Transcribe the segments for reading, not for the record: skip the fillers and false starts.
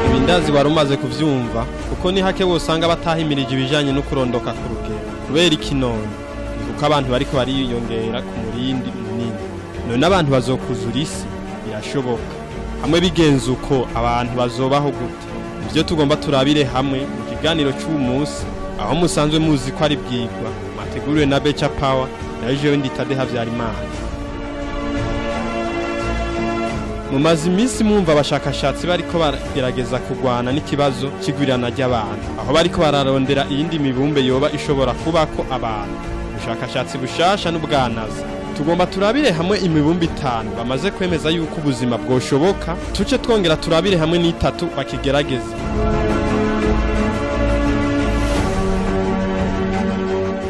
Ibindazi wari umaze kuvyumva, kuko ni hake wosanga batahimirije ibijanye no kurondoka ku rugero. Kubera iki none? Ni kuko abantu bariko bariyongera ku murindi munini. None abantu bazokuzura isi? Birashoboka. Hamwe bigenze uko, abantu bazobaho gute? Nivyo tugomba turabire hamwe mu kiganiro c'uwu munsi, aho musanzwe muzi ko ari bwigwa mwateguriwe na Beca Power, nayo jewe ndi Tade Havyarimana. Mumaze iminsi mwumva abashakashatsi bariko baragerageza kurwana n'ikibazo c'igwirirana ry'abantu, aho bariko bararondera iyindi mibumbe yoba ishobora kubako abantu. Ubushakashatsi bushasha n'ubwanaza tugomba turabire hamwe imibumbe itanu bamaze kwemeza yuko ubuzima bwoshoboka, tuce twongera turabire hamwe n'itatu bakigerageza.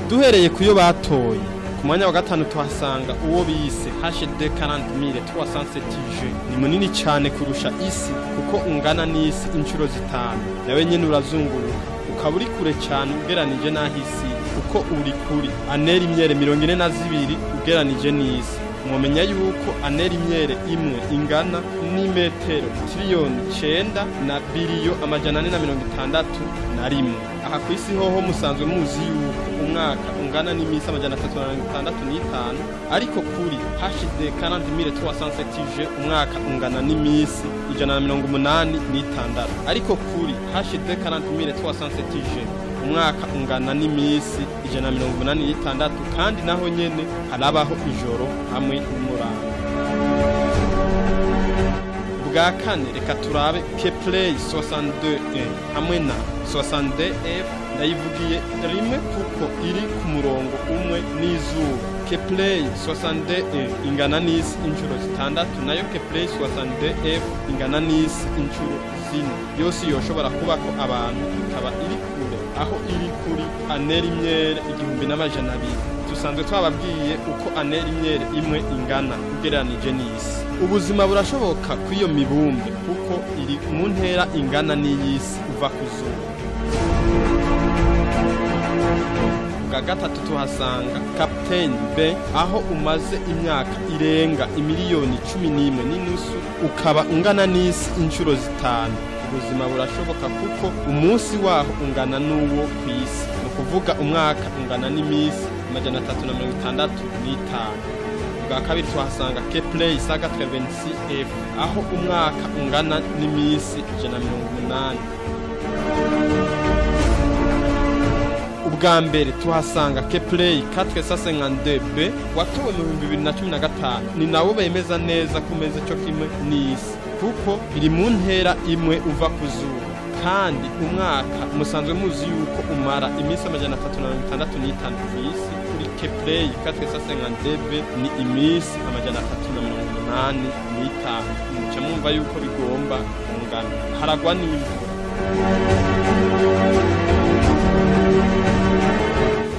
Duhereye kuyo batoye, ku mwanya wa gatanu tuhasanga uwo bise HD 40307G. Ni munini cyane kurusha isi, kuko ungana n'isi inshuro zitanu. Nawe nyene urazunguruka, ukaba uri kure cyane ugeranije n'aho isi, kuko uri kuri années-lumière 42 ugeranije n'isi. Mwomenya yuko année-lumière imwe ingana n'imetero 9 triliyoni na 461 biliyo. Aha ku isi hoho musanzwe muzi yuko umwaka ungana n'iminsi 365, ariko kuri HD 40307G umwaka ungana n'iminsi 186, ariko kuri HD 40307G umwaka ungana n'iminsi 186, kandi naho nyene harabaho ijoro hamwe n'umurango. Bwa kane, reka turabe Kepler 62E hamwe na 62F. Ndayivugiye rimwe kuko iri ku murongo umwe n'izuba. Kepler 62E ingana n'isi inshuro zitandatu, nayo Kepler 62F ingana n'isi inshuro zine. Yose yoshobora kubako abantu, ikaba iri kure, aho iri kuri années-lumière 1200. Dusanzwe twababwiye uko année-lumière imwe ingana ugereranije n'isi. Ubuzima burashoboka kw'iyo mibumbe, kuko iri mu ntera ingana n'iy'isi uva ku zuba. Bwa gatatu tuhasanga Kapiteni B, aho umaze imyaka irenga 11.5 miliyoni, ukaba ungana n'isi inshuro zitanu. Ubuzima burashoboka, kuko umunsi waho ungana n'uwo ku isi, ni ukuvuga umwaka ungana n'iminsi 365. Bwa kabiri tuhasanga Kepler Saga 86 F, aho umwaka ungana n'iminsi 180. Ubwa mbere tuhasanga Kepler 452b, watowe mu 2015. Ni nawo bemeza neza ko umeze cyo kimwe n'isi, kuko iri mu ntera imwe uva ku zuba, kandi umwaka musanzwe muzi yuko umara iminsi 365 ku isi. Kuri Kepler 452b ni iminsi 385. Muca mwumva yuko bigomba kungana. Haragwa n'imvura.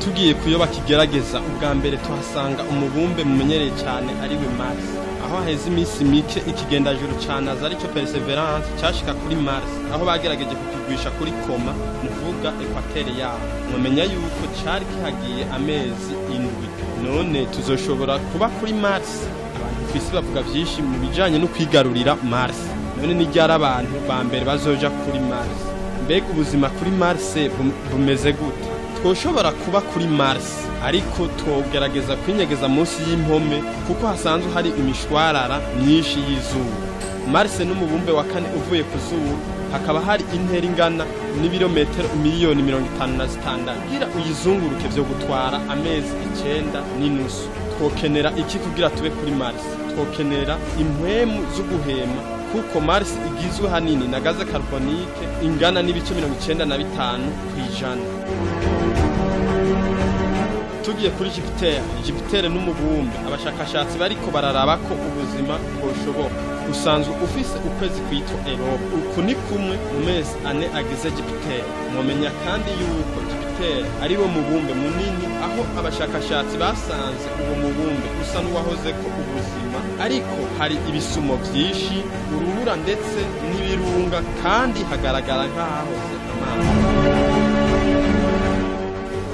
Tugiye kuyo bakigerageza, ubwa mbere tuhasanga umubumbe mumenyereye cyane, ariwe Mars, aho haheze iminsi mike ikigendajuru ca NASA, aricyo Perseverance, cyashika kuri Mars, aho bagerageje kukigwisha kuri koma, ni ukuvuga équateur yaho. Mumenya yuko cari kihagiye amezi 7. None tuzoshobora kuba kuri Mars? Abantu kw'isi bavuga vyinshi mu bijanye no kwigarurira Mars. None ni ryari abantu ba mbere bazoja kuri Mars? Mbega ubuzima kuri Mars bumeze gute? Twoshobora kuba kuri Mars, ariko twogerageza kwinyegeza munsi y'impome, kuko hasanzwe hari imishwarara myinshi y'izuba. Mars n'umubumbe wa kane uvuye ku zuba, hakaba hari intera ingana n'ibirometero 56 miliyoni. Kugira uyizunguruke vyo gutwara amezi 9.5. Twokenera iki kugira tube kuri Mars? Twokenera impwemu zo guhema, kuko Mars igizwe hanini na gaz carbonique ingana n'ibice 95%. Tugiye kuri Jupiter, Jupiter n'umubumbe abashakashatsi bariko bararaba ko ubuzima bwoshoboka. Usanzwe ufise ukwezi kwitwa Europe. Uku ni kumwe mu mezi ane agize Jupiter. Mwomenya kandi yuko Jupiter ari wo mubumbe munini, aho abashakashatsi basanze uwo mubumbe usa n'uwahozeko ubuzima, ariko hari ibisumo vyinshi, urubura ndetse n'ibirunga, kandi hagaragara nk'ahahoze amazi.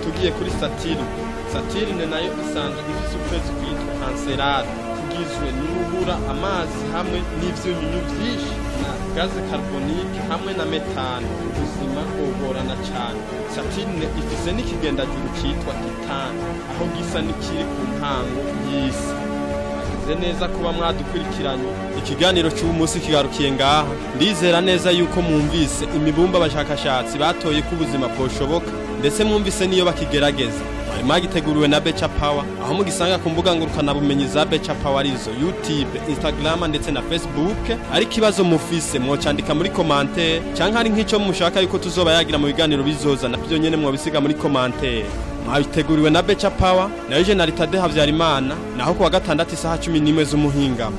Tugiye kuri Saturne, Saturne nayo isanzwe ifise ukwezi kwitwa Encelade. Kugira Ugizwe n'urubura, amazi hamwe n'ivyunyunyu vyinshi na gaze carbonique hamwe na metane. Ubuzima bwogorana cyane. Saturne ifise n'ikigendajuru citwa Titan, aho gisa n'ikiri ku ntango y'isi. Mwagize neza kuba mwadukurikiranye. Ikiganiro cy'uyu munsi kigarukiye ngaha. Ndizera neza yuko mwumvise imibumbe abashakashatsi batoye ko ubuzima bwoshoboka, ndetse mwumvise niyo bakigerageza. Mwari mwagiteguriwe na Beca Power, aho mugisanga ku mbuga ngurukanabumenyi za Beca Power, arizo YouTube, Instagram ndetse na Facebook. Ariko ikibazo mufise mwocandika muri commentaire, canke ari nk'ico mushaka yuko tuzoba yagira mu biganiro bizoza, navyo nyene mwobisiga muri commentaire. Mwabiteguriwe na Beca Power nayo je na Ritade Habyarimana. Naho kuwa gatandatu isaha 11 z'umuhingamo.